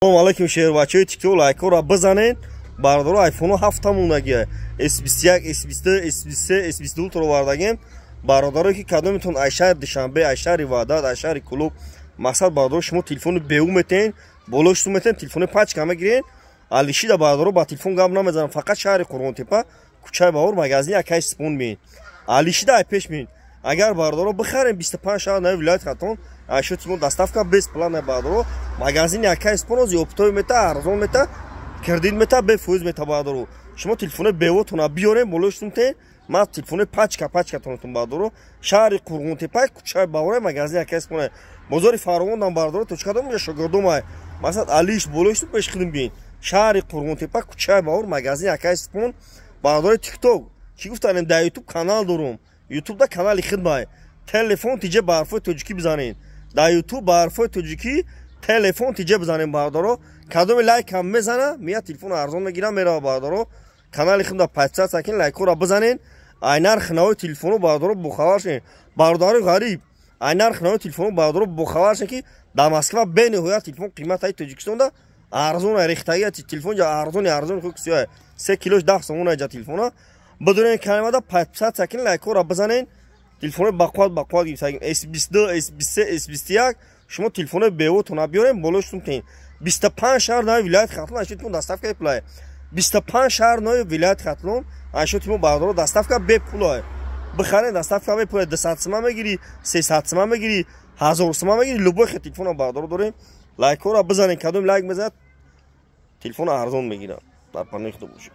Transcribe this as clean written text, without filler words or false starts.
Салом алейкум, шербачаҳои ТикТок, лайкҳоро бизанед. Бародаро, айфоно ҳафта мондагия, S21, S22, S23, S22 Ultra овардагем. Бародарое, ки кадометон ай шаҳри Душанбе, ай шаҳри Ваҳдат, ай шаҳри Кӯлоб, мақсад, бародаро, шумо телефони беу метен, болои шумо метен, телефони пачка мегирен. Алишида, бародаро, ба телефон гап намезанам, фақат шаҳри Қурғонтепа, кӯчаи Баҳор, магазини акай Спон меин. Алишида ай пеш меин. Агар, бародаро, бихарем, 25 шаҳр нави вилояти Хатлон айшоти мо доставка бесплатно. Бародаро, магазини акай Спон ози оптовый мета, арзон мета, кредит мета, бефоиз мета. Бародаро, шумо телефони бевотона биёрем, болои шумтен, ман телефони пачка пачка тонатон. Бародаро, шаҳри Қурғонтепа, кӯчаи Баҳора, магазини акай Спон, бозори Фаровондам, бародаро, точка дом, шогирдомай, масалан, алиш болои шум пеш хидим биин. Шаҳри Қурғонтепа, кӯчаи Баҳор, магазини акай Спон. Бародари ТикТок, чӣ гуфтанем, дар Ютуб канал дорум, Ютубда канали хидмай «Телефон тиҷе» ба ҳарфои тоҷикӣ бизанед. Дар Ютуб ба ҳарфои тоҷикӣ «Телефон тиҷе» бизанед, бародаро. Кадоми лайкам мезана, мия телефоно арзон мегирам, мерава. Бародаро, канали хидма подписаться кунед, лайкҳоро бизанед. Ай нархи нави телефоно, бародаро, бохабар шед. Бародарои ғариб, ай нархи нави телефоно, бародаро, бохабар шед, ки дар Москва бениҳоят телефон қиматаи Тоҷикистонда арзон рехтагия. Телефон арзони арзони худ 3 килош 10 сомон ҷа телефона. Бидонед, калимада подписаться кунед, лайкҳоро бизанед. Телефонои бақувват, бақувват гирифтагим, S22, S23, S21. Шумо телефонои бевотона биёрем, болои шум тен. 25 шаҳр нави вилояти Хатлон айшоти мо доставка бепулай. 25 шаҳр нави вилояти Хатлон айшоти мо, бародаро, доставка бепулай. Бихарен, доставка бепулай. 200 сима мегирӣ, 300 сима мегирӣ, 1000 сима мегирӣ, любой хел телефона, бародаро, дорем. Лайкҳоро бизанед. Кадом лайк мезанад, телефоно арзон мегирад. Дар паноҳи Худо бошед.